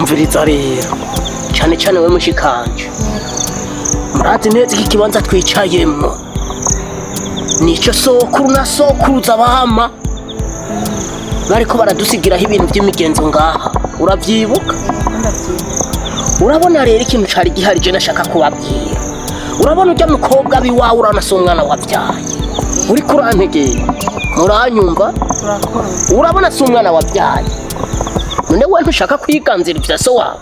Umviriza rero, cyane cyane we mushikanje, murazi neza iki kibanza twicayemwo nico sokuru na sokuruza bama bariko baradusigiraho ibintu by'imigenzo ngaha, urabyibuka? Urabona rero ikintu cari gihari je nashaka kubabwira. Urabona ujya mukobwa biwawe, urabona si umwana wabyaye, uriko urantegera, muranyumva? Urabona si umwana wabyaye, none we ntushaka kwiganzira ivya so wawe?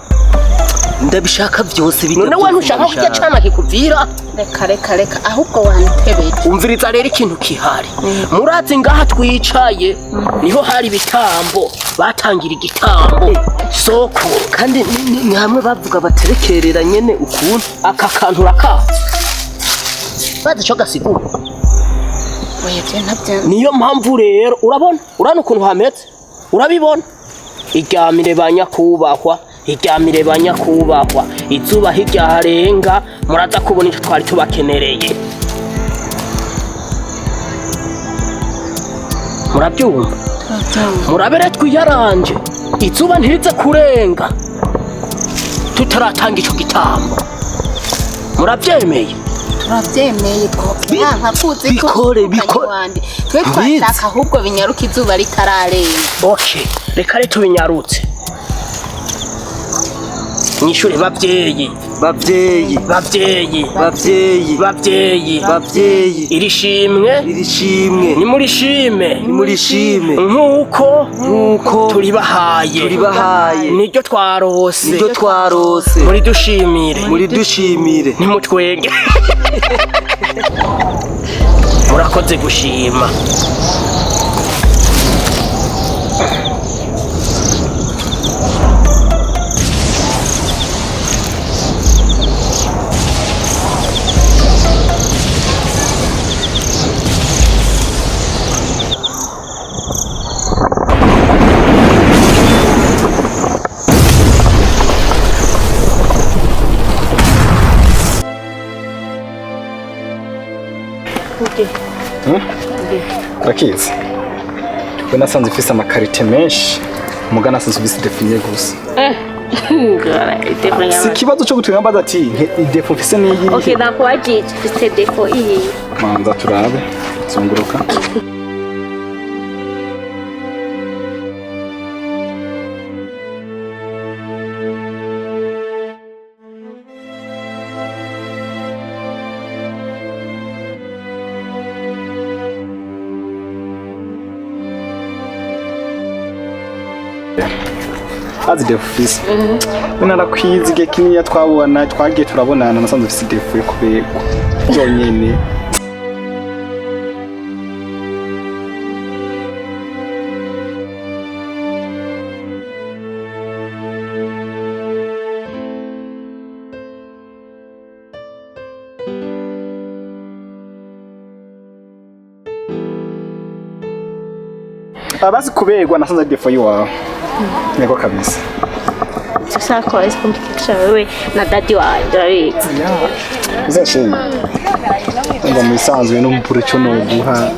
Ndabishaka byose. None we ntushaka kurya cana kikuvira? Reka reka reka, ahubwo wantebeye. Umviriza rero ikintu kihari. Murazi ngaha twicaye niho hari ibitambo, batangira igitambo soko. Kandi ni hamwe bavuga baterekerera nyene ukuntu. Aka kantu urakazi, bazi ico gasigura? Oya, je ntabyo. Niyo mpamvu rero urabona, urabona ukuntu hameze, urabibona? Iryamire ba nyakubahwa, iryamire ba nyakubahwa, izuba hirya harenga, muraza kubona icyo twari tubakenereye. Murabyumva? Murabere twiyaranje, izuba ntirize kurenga tutaratanga ico gitambo. Murabyemeye? Turabyemeye, twopfa kuzi ko Bikore, bikore. Wandi twe twashaka ahubwo binyaruka izuba ritararenga. Okay, reka rero tubinyarutse. Mwishure bavyeyi. Bavyeyi. Bavyeyi. Bavyeyi. Bavyeyi. Bavyeyi. Iri shimwe, iri shimwe, nimurishime, nimurishime, nk'uko nk'uko turibahaye, turibahaye, niryo twarose, niryo twarose, muridushimire, muridushimire. Ntimutwenge. Murakoze gushima. Urakizi, we nasanze ufise ama qualités menshi, muga nasanze ufise défaut imwe gusa. Si ikibazo cyo gutwika, mbaza ati i défaut mfise niyi. Okay, nakubajije ufite défaut iyi. Manza turabe, zunguruka. Azi défaut ufise? We narakwize igihe kinini, twabona twagiye turabonana, nasanze ufise défaut yo kuberwa byonyene. Abazi kuberwa nasanze ari défaut yiwawe, niko kabisa. Sasa kwa complication wewe na daddy wanje, urabizi. Uzashimye ngo mu bisanzwe n'umupura icyo noguha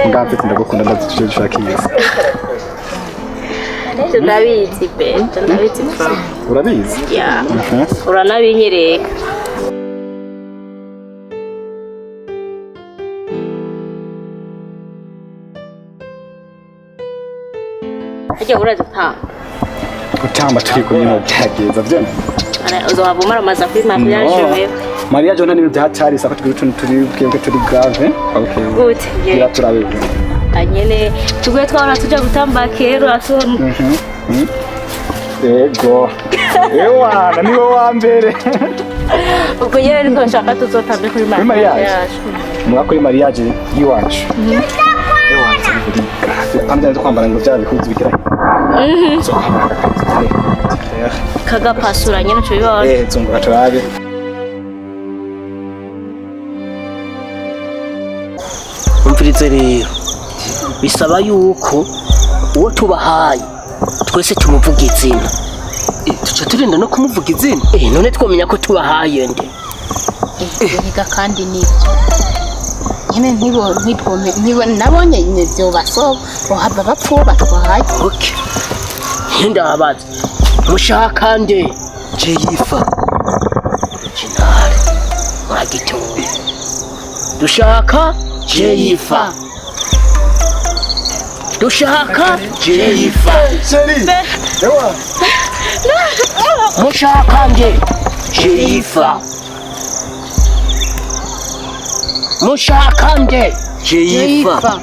ngafite, ndagukunda, ndazi icyo ushaka. Ivyo ndabizi be, ivyo ndabizi bro. Urabizi? Yeah. Uranabinyereka. Harya urazi gutamba? Gutamba turi kumwe no byageza byo. Uzohava umaramaza kuri mariage wewe. Mariage nta n'ibintu byahatari sako, tugira utuntu turi bwebwe turi grave, okay. Gute? Gira turabe. Anyene tugwe twahora tuja gutamba kera tubona. Yego, ewana niwe wa mbere. Ubwo nyene niko nshaka tuzotambe kuri Kuri mariage? mariage. Muga kuri mariage y'iwacu, ewana biri grave kandi nzi kwambara ngo bya bihuzu bigira so kwambara agakanzu kare. Kagapasura nyene uco bibona. Eh, zunguka turabe. Umvirize rero, bisaba yuko uwo tubahaye twese tumuvuga izina. Tuca turinda no kumuvuga izina? Eh, none twomenya ko tubahaye nde? Erega kandi nibyo nyine, ntibo ntibwome ntibo nabonye nyine byobasoba bohava bapfa uwo batwaye. Okay, ndababaza, Mushaka nde? Jeyifa. Original. Muragitoye. Dushaka Jeyifa. Dushaka Jeyifa. Chérie. Ewa. Mushaka nde? Jeyifa. Mushaka nde? Jeyifa.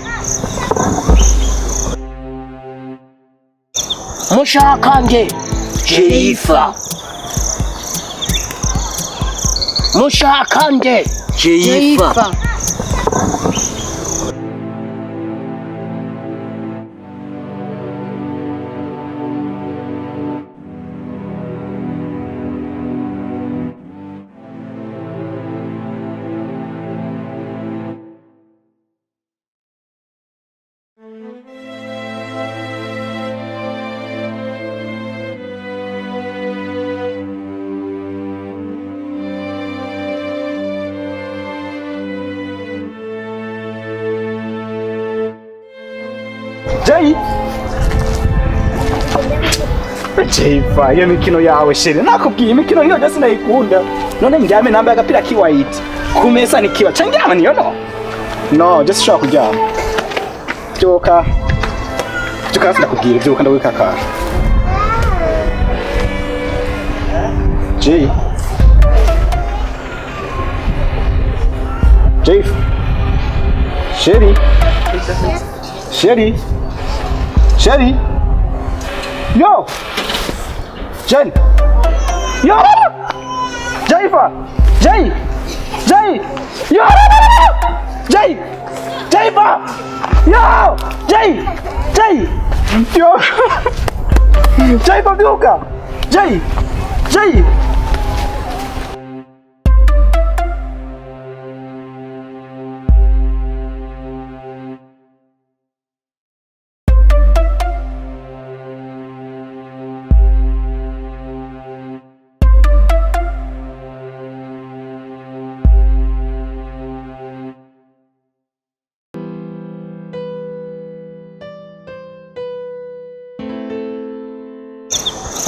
Mushaka nde? Jeyifa. Mushaka nde? Jeyifa. Jay. Jayfa, iyo mikino yawe chérie, nakubwiye imikino hiyo jasi nayikunda. None ndyame nambaye agapira kiwayiti. Kumesa nikiwa. Candyama niyo no. No, just ushobora kuryama. Byuka. Byuka ndakubwira, byuka ndagukakara. Jay. Jay. Chérie. Chérie. Chérie. Yo. Jen. Yo. Jaifa. Jay. Jay. Yo. Jay. Jaifa. Yo. Jay. Jay. Yo. Jaifa byuka. Jay. Jay.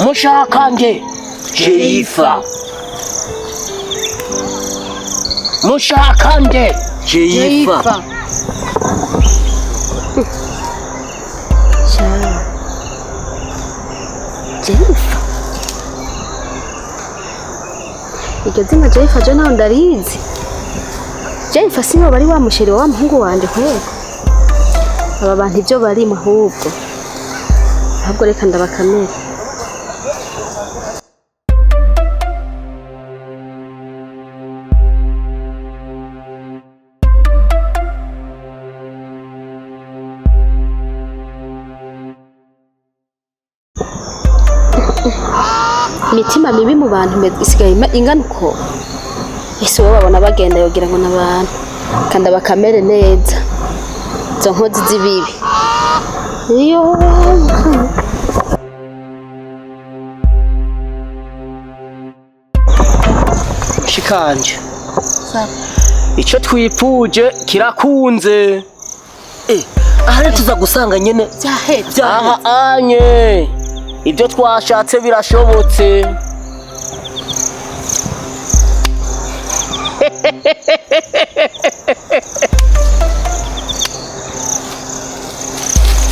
Mushaka nde? Jeyifa. Mushaka nde? Jeyifa. Jennifer. Iryo zina Jennifer je naho ndarizi. Jennifer siwe bari wa musheri wa muhungu wanje kwego. Aba bantu ibyo barimo ahubwo. Ahubwo reka ndabakamera. Imitima mibi mu bantu isigaye ingana uko. Ese wowe babona bagenda yogira ngo n'abantu kandi abakamere neza izo nkozi z'ibibi. Iyo Shikanje. Icyo twipfuje kirakunze. Ahari tuza gusanga nyene Byahetse. Aha anye. Ibyo twashatse birashobotse.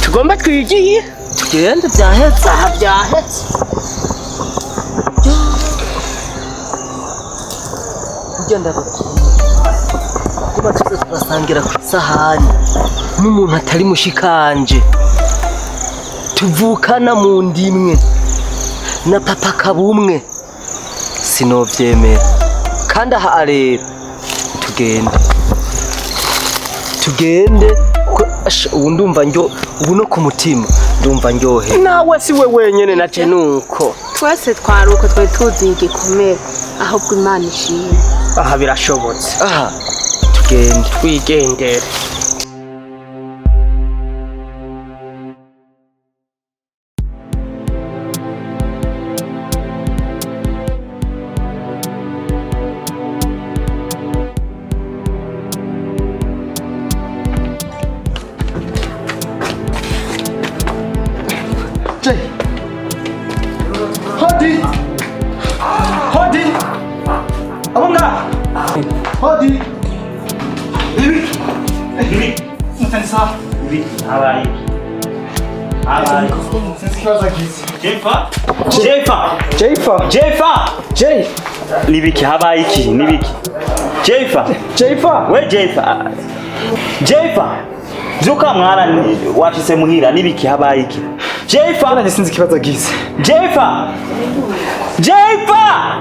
Tugomba twigiye. Tugende byahetse. Aha byahetse. Kugenda kuba tuza turasangira ku isahani n'umuntu atari mushikanje. Tuvukana mu ndimwe na papa kabumwe sinovyemera. Kandi aha arera tugende tugende ubu ndumva njyo ubu no ku mutima ndumva ndyohe. Nawe si we wenyene naje nuko twese twaruko twari tuzi igikomere ahubwo Imana ishimwe. Aha birashobotse. Aha tugende twigendere. Hodi! Hodi! Abo ngaha! Hodi! Mutani sawa. Habaye habaye. Sinzi ikibazo agize. Jefa, Jefa, Jeifa! Jefa. Jei! Nibiki, habaye iki? Nibiki? Jefa. Jeifa! We Jefa, Jefa, vyuka mwana, washitse muhira. Nibiki, habaye iki? Jefa. Nanjye sinzi ikibazo agize. Jefa, Jefa,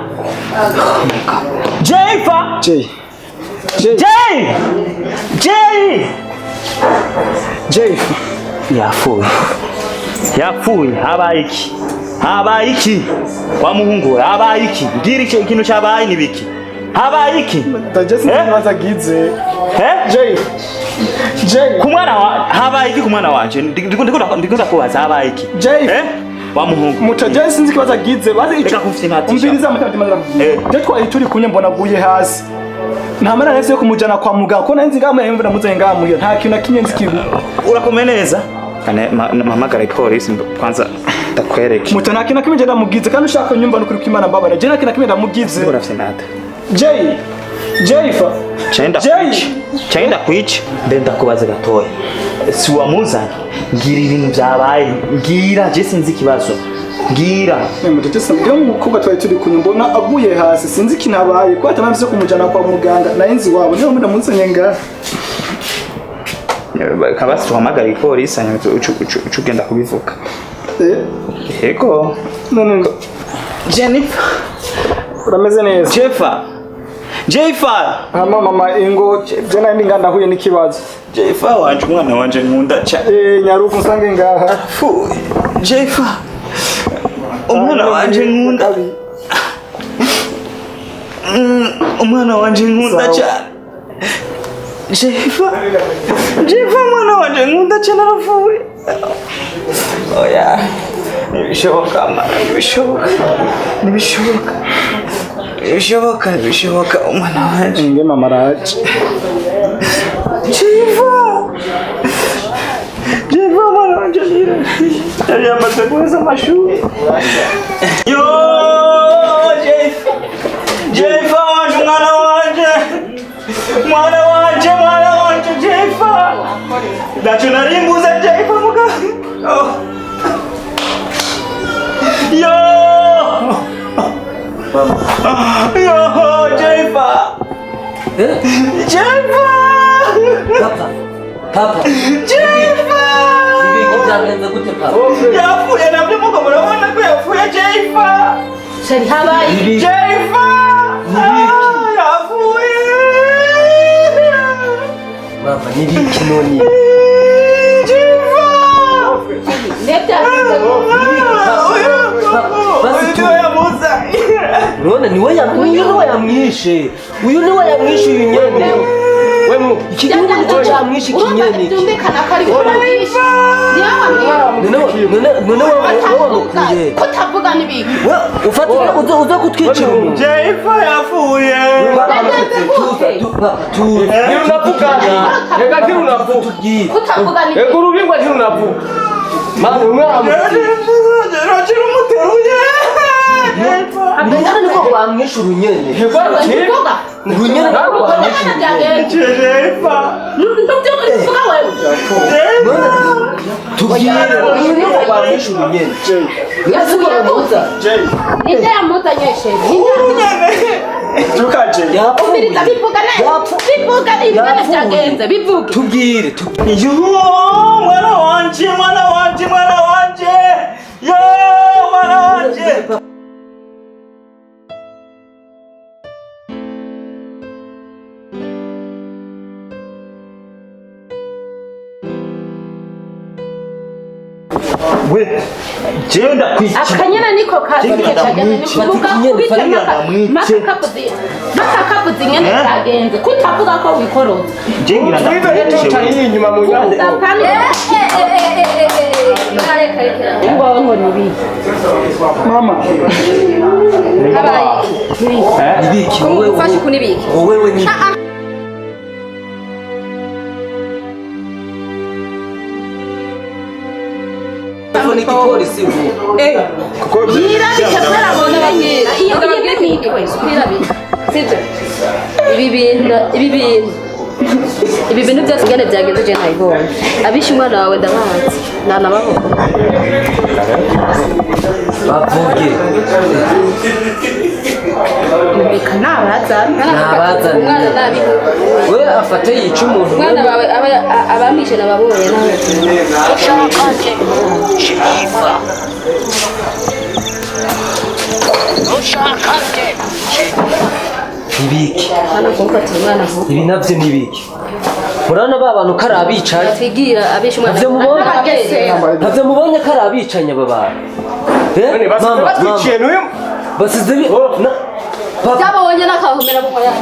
Jefa. Jei! Jei! Jay, Jay. Jeifa! Yapfuye, yapfuye. Habaye iki? Habaye iki wa muhungu we? Habaye iki? Mbwira icyo ikintu cyabaye. Nibiki, habaye iki? Ndaje sinzi Eh? ikibazo agize. Eh? Jei! Jei! Ku mwana wa, habaye iki ku mwana wanje? Ndiko ndakubaza, habaye iki? Jay. Eh, wa muhungu. Muto, Jei sinzi ikibazo agize. Bazi Reka kumfite inkatisha. Umviriza mutima. Eh. Je twari turi kumwe mbona aguye hasi. Nta mara nahise yo kumujana kwa muganga ko nari nzi ngaho muhira, muzanye ngaho muhira. Nta kintu na kimwe nzi kibu. Urakomeye neza. Mpamagara ipolisi kwanza ndakwereke. Muto, nta kintu na kimwe nje ndamugize kandi ushaka nyumva n'ukuri kw'Imana mbabara. Je nta kintu na kimwe ndamugize. Urafite nata. Jay! Jeifa! Chenda Jay! kwica, chenda kwica. Mbe ndakubaza gatoya, si wamuzanye? Mbwira ibintu byabaye, mbwira, je sinzi ikibazo, mbwira. Muto, je sinzi umukobwa twari turi kumwe mbona aguye hasi, sinzi ikintu abaye ko atamavye yo kumujana kwa muganga, nari nzi iwabo niyo mpamvu ndamuzanye ngaha. Kabasi tuhamagara ipolisi hanyuma uce ugenda kubivuga. Eh, Yego. none Jennifer. Urameze neza? Jeffa, Jeffa. Hama mama, ingo je nari ndi ngaha ndahuye n'ikibazo. Jeffa wanje, umwana wanje nkunda cyane. Eh, nyaruka unsange ngaha. Fu, Jeffa, umwana wanje nkunda. Umwana wanje nkunda Sawa. cyane. Jeffa, Jeffa, umwana wanje nkunda cyane arapfuye. Oya, ntibishoboka mama, ntibishoboka, ntibishoboka, ntibishoboka, ntibishoboka, umwana wanje. Inge mama araje. Jeffa, Jeffa, umwana wanje yari yamaze guheza amashuri. Yo, Jeffa, Jeffa wanje, umwana wanje, mwana wanje, mwana wanje Jeffa, ntacyo nari mbuze Jeffa muganga. Oh. Yo, yo, Jeffa, Jeffa. Papa, papa. Jeffa. Ibiki, byagenze gute papa? Yapfuye nabyo mugo, murabona ko yapfuye Jeffa. Chéri, habaye Ibiki. Jeffa. Ah, yapfuye. Mama, nibiki none? Jeffa. Nebyagenze Basi Uyu tu- niwe yamuzanye. None niwe uyu niwe yamwishe, uyu niwe yamwishe, uyu nyene. Iki gihugu nicyo cyamwishe iki nyene iki. Byumvikana ko ari wowe wamwishe, niwe wamwishe. None wowe wamukuye? Kutavuga n'ibiki? We ufata uza kutwicira umuntu. Jeffa yapfuye. Byagenze gute? Ntirunavuga, reka ntirunavuga. Tubwire. Kutavuga n'ibiki? Reka urubingwa ntirunavuga. Mama, umwana. Rachel umuteruye. Urunyene niko rwamwishe urunyene. Ntivuga. Urunyene niko rwamwishe Urabona urunyene. byagenze. Jeffa. Ntubyuvuga wewe. None tubwire, uyu niko rwamwishe urunyene. Yapfuye gute? Ninde yamuzanye, chéri? Ninde yamuzanye? Tuka Jei. Yapfuye. Umviriza, bivuga neza. Bivuga ingene Yapfuye. byagenze, bivuge. Tubwire, tubwire. Yo, mwana wanje, mwana wanje, mwana wanje. Yo, mwana wanje. We, jewe ndakwica. Akanyana niko kazi Jenga kageze. ndamwice. Nivuga Nyene, kubite. Farida. Ndamwice. Maka kavuze ingene Eh? byagenze, kutavuga ko wikoroza. Je ngira ndakwice. Inyuma mu nyanja. Kandi ngo ngo nibiki? Mama. Habaye Nibiki wowe? Ufashe kunibiki? Wowe we ni Telefone igipolisi ubu. Yirabike kubera Wewe sukwirabira sibyo ibi bintu byose ingene byagenze je ntabibonye abishe umwana wawe ndabazi ntanababona Bavuge. Reka nabazana. Nabazana. Umwana nabi. We afate yica umuntu. Umwana wawe abamwishe nababonye nawe. Mushakanje Jennifer, mushakanje. Nibiki. Hano kumfatira umwana vuba. Ibi navyo nibiki. Murabona ba bantu ko ari abicanyi. Twigira abishe umwana. Ntavyo mubonye? Ntavyo mubonye ko ari abicanyi aba bantu? Eh? Basize Mama, batwiciye mama. n'uyu. Basize bi na papa. Byabonye nakahomera mu moya.